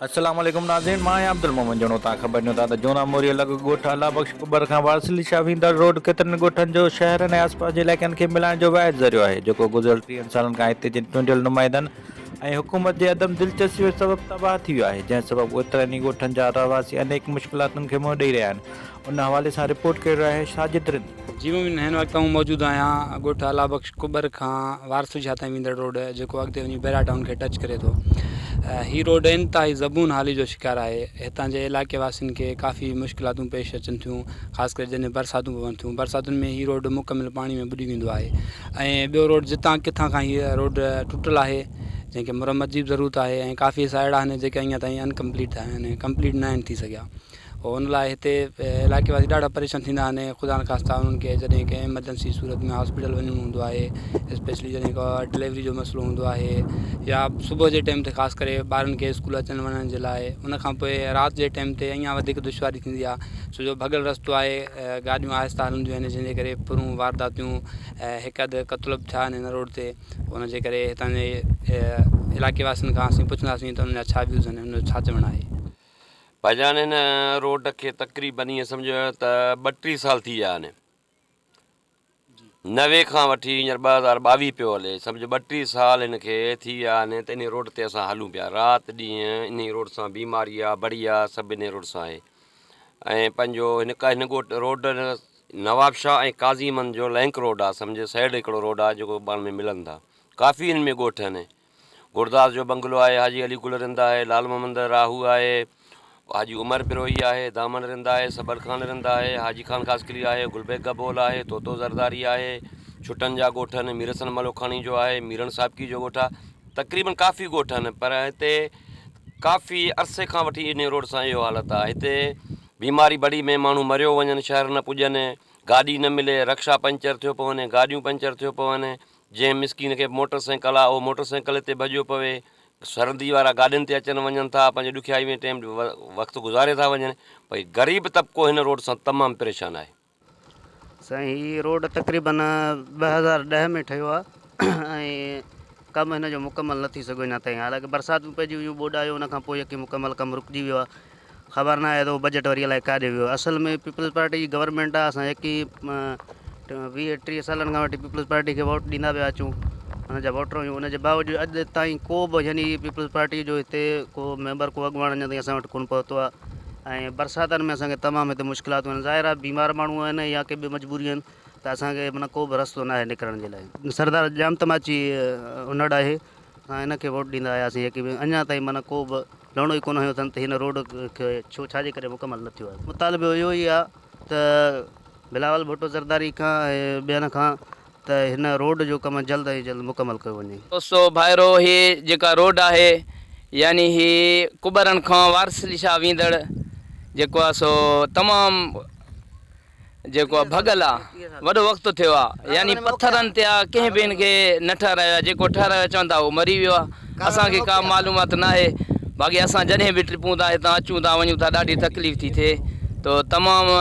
السلام عليڪم ناظرين مان آهيان عبدالمومن جوڻو تان خبر ڏيون ٿا ته جونا موريء لڳ ڳوٺ الله بخش ڪٻر کان وارثلي شاهه ويندڙ روڊ ڪيترن ڳوٺن جو شهرن ۽ آسپاس جي علائقن کي ملائڻ جو واحد ذريعو آهي جيڪو گذريل ٽيهن سالن کان هتي جي چونڊيل نمائندن ۽ حڪومت جي عدم دلچسپي سبب تباهه ٿي ويو آهي جنهن سبب ڪيترن ئي ڳوٺن جا رهواسي انيڪ مشڪلاتن کي منهن ڏئي رهيا آهن ان حوالي سان رپورٽ ڪري رهيو آهي ساجد رند. جي مومن هن وقت آئون موجود آهيان ڳوٺ الله بخش ڪٻر کان وارث شاهه تائين ويندڙ روڊ جيڪو اڳتي وڃي بحريا ٽائون کي ٽچ ڪري ٿو هي روڊ انتهائي زبون حالي جو شڪار آهي هتان جي علائقي واسين کي ڪافي مشڪلاتون پيش اچن ٿيون خاص ڪري جڏهن برساتون پون ٿيون برساتن ۾ هي روڊ مڪمل پاڻي ۾ ٻڏي ويندو آهي ۽ ٻيو روڊ جتان ڪٿان کان هي روڊ ٽٽل آهي جنهن کي مرمت جي به ضرورت آهي ۽ ڪافي حصا اهڙا آهن جيڪي اڃا تائين انڪمپليٽ آهن ڪمپليٽ نه آهن ٿي سگهيا ان لاء هتي علائقي واسي ڏاڍا پريشان ٿيندا آهن خدا نخواسته انهن کي جڏهن ڪنهن ايمرجنسي صورت ۾ هاسپيٽل وڃڻو هوندو آهي اسپيشلي جڏهن ڪا ڊليوري جو مسئلو هوندو آهي يا صبح جي ٽائيم تي خاص ڪري ٻارن کي اسڪول اچڻ وڃڻ جي لاء ان کان پوء رات جي ٽائيم تي اڃا وڌيڪ دشواري ٿيندي آهي ڇو جو ڀڳل رستو آهي گاڏيون آهستي هلنديون آهن جنهن جي ڪري پرون وارداتيون هڪ اڌ قتل به ٿيا آهن هن روڊ تي ان جي ڪري هتان جي علائقي واسين کان اسين پڇنداسين ته انهن جا ڇا ويوز آهن انهن جو ڇا چوڻ آهي. ڀائيجان هن روڊ کي تقريبن ائين سمجهه ته 32 سال ٿي ويا آهن 90 کان وٺي هينئر 2022 پيو هلي سمجهه 32 سال هن کي ٿي ويا آهن ته انهي روڊ تي اسان هلون پيا رات ڏينهن انهي روڊ سان بيماري آ بڙي آ سڀ انهي روڊ سان آهي ۽ پنهنجو هن هن ڳوٺ روڊ نوابشاهه ۽ قاضي احمد جو لنڪ روڊ آ سمجهه سائيڊ هڪڙو روڊ آ جيڪو پاڻ ۾ ملن ٿا ڪافي هن ۾ ڳوٺ آهن گرداس جو بنگلو آهي، حاجي علي گل رند آهي، لال محمد راهو آهي، حاجي عمر بروهي آهي، دامن رند آهي، صبر خان رند آهي، حاجي خان خاصخيلي آهي، گل بيگ گبول آهي، طوطو زرداري آهي، ڇٽن جا ڳوٺ آهن، مير حسن ملوکاڻي جو آهي، ميرڻ صاحبڪي جو ڳوٺ آهي، تقريبن ڪافي ڳوٺ آهن پر هتي ڪافي عرصي کان وٺي انهي روڊ سان اهو حالت آهي، هتي بيماري بڙي ۾ ماڻهو مريو وڃن شهر نه پڄن، گاڏي نه ملي، رڪشا پنچر ٿيو پون، گاڏيون پنچر ٿيو پون، جنهن مسڪين کي به موٽر سائيڪل آ اهو موٽر سائيڪل تي ڀڄيو پوي، سرندي وارا گاڏين تي اچن وڃن ٿا پنهنجي ڏکيائي ۾ ٽيم وقت گذاري ٿا وڃن ڀئي غريب طبقو هن روڊ سان تمام پريشان آهي. سائين هي روڊ تقريبن 2010 ۾ ٺهيو آ ۽ ڪم هن جو مڪمل نه ٿي سگهيو اڃا تائين حالانڪه برساتون پئجي ويون ٻوڏ آيو ان کان پوء يڪي مڪمل ڪم رڪجي ويو آ خبر ناهي ته اهو بجيٽ وري الائي ڪاڏي ويو. اصل ۾ پيپلز پارٽي جي گورنمينٽ آهي اسان يڪي 20 30 سالن کان وٺي پيپلز پارٽي کي ووٽ ڏيندا پيا اچون ان جا ووٽر آهيون ان جي باوجود اڄ تائين ڪو به يعني پيپلز پارٽي جو هتي ڪو ميمبر ڪو اڳواڻ اڃا تائين اسان وٽ ڪونه پهتو آهي ۽ برساتن ۾ اسان کي تمام هتي مشڪلاتون آهن ظاهر آهي بيمار ماڻهو آهن يا ڪي ٻي مجبوري آهن ته اسان کي معنيٰ ڪو به رستو ناهي نڪرڻ جي لاء سردار ڄام تماچي انڙ آهي اسان هن کي ووٽ ڏيندا آياسين يڪي اڃا تائين معنيٰ ڪو به لوڻو ئي ڪونه هنيو اٿن ته هن روڊ کي ڇو ڇا جي ڪري مڪمل نه ٿيو آهي. مطالبو اهو ئي آهي ته بلاول ڀٽو زرداري کان ۽ ٻين کان ته هن روڊ جو ڪم جلد ۽ جلد مڪمل ڪيو وڃي. دوستو ڀائرو هي جيڪا روڊ آهي يعني هي ڪٻرن کان وارث علي شاهه ويندڙ جيڪو آهي سو تمام جيڪو آ ڀڳل آ وڏو وقت ٿيو آ يعني پٿرن تي آ ڪنهن به هن کي نه ٺهرايو آ جيڪو ٺهرايو آ چون ٿا اهو مري ويو آ اسان کي ڪا معلومات ناهي باقي اسان جڏهن به ٽپون ٿا هتان اچون ٿا وڃون ٿا ڏاڍي تڪليف ٿي ٿئي تو تمام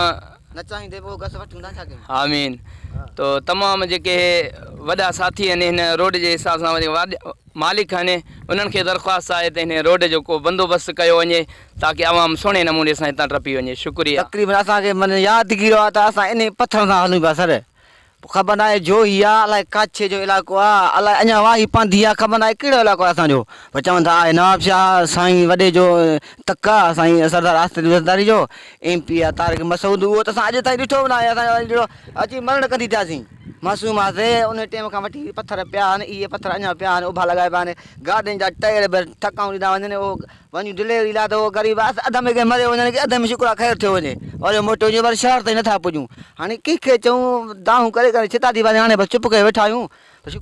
آمين تو تمام جيڪي وڏا ساٿي آهن هن روڊ جي حساب سان مالڪ آهن انهن کي درخواست آهي ته هن روڊ جو ڪو بندوبست ڪيو وڃي تاڪه عوام سهڻي نموني سان هتان ٽپي وڃي. شڪريه. تقريبن اسان کي من يادگيرو آ ته اسان انهي پٿرن سان هلون پيا سر خبر ناهي جوهي آ الائي ڪاڇي جو علائقو آ الائي اڃا واهي پانڌي آ خبر ناهي ڪهڙو علائقو آ اسان جو پر چون ٿا آهي نواب شاهه سائين وڏي جو تڪ آ سائين سردار آصف علي زرداري جو ايم پي آ طارق مسعود اهو ته اسان اڄ تائين ڏٺو به ناهي اسان جو اچي مرڻ ڪندي ٿياسين معصوم آسي انهي ٽيم کان وٺي پٿر پيا آهن اهي پٿر اڃا پيا آهن اڀا لڳايا پيا آهن گاڏين جا ٽائر به ٺڪائون ڏيندا وڃن اهو وڃون ڊليوري لاء ته اهو غريب آهي اڌ ۾ ڪنهن مريو وڃن ڪي اڌ ۾ شڪر آهي خير ٿيو وڃي وري موٽي وڃون وري شهر تائين نٿا پڄون هاڻي ڪنهن کي چئون دانهون ڪري ڪري ڇتا ٿي پياسين هاڻي بس چپ ڪري ويٺا آهيون بس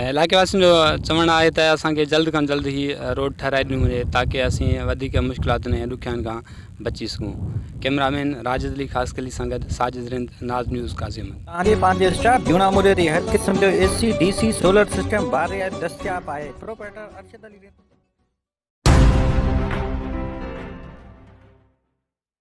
علائقي واسين جو چوڻ آهي ته اسان کي جلد کان جلد هي روڊ ٺهرائي ڏنو وڃي تاڪه اسين وڌيڪ مشڪلاتن ۽ ڏکيائين کان بچي سگهون ڪئميرا مين راجد علي خاصخيلي سان گڏ ساجد رند ناز نيوز قاضي احمد. توهان جي پنهنجي اسٽاف جهونا موري تي هر قسم جو A C, D C, solar system باري دستياب آهي. پروپرائيٽر ارشد علي رند.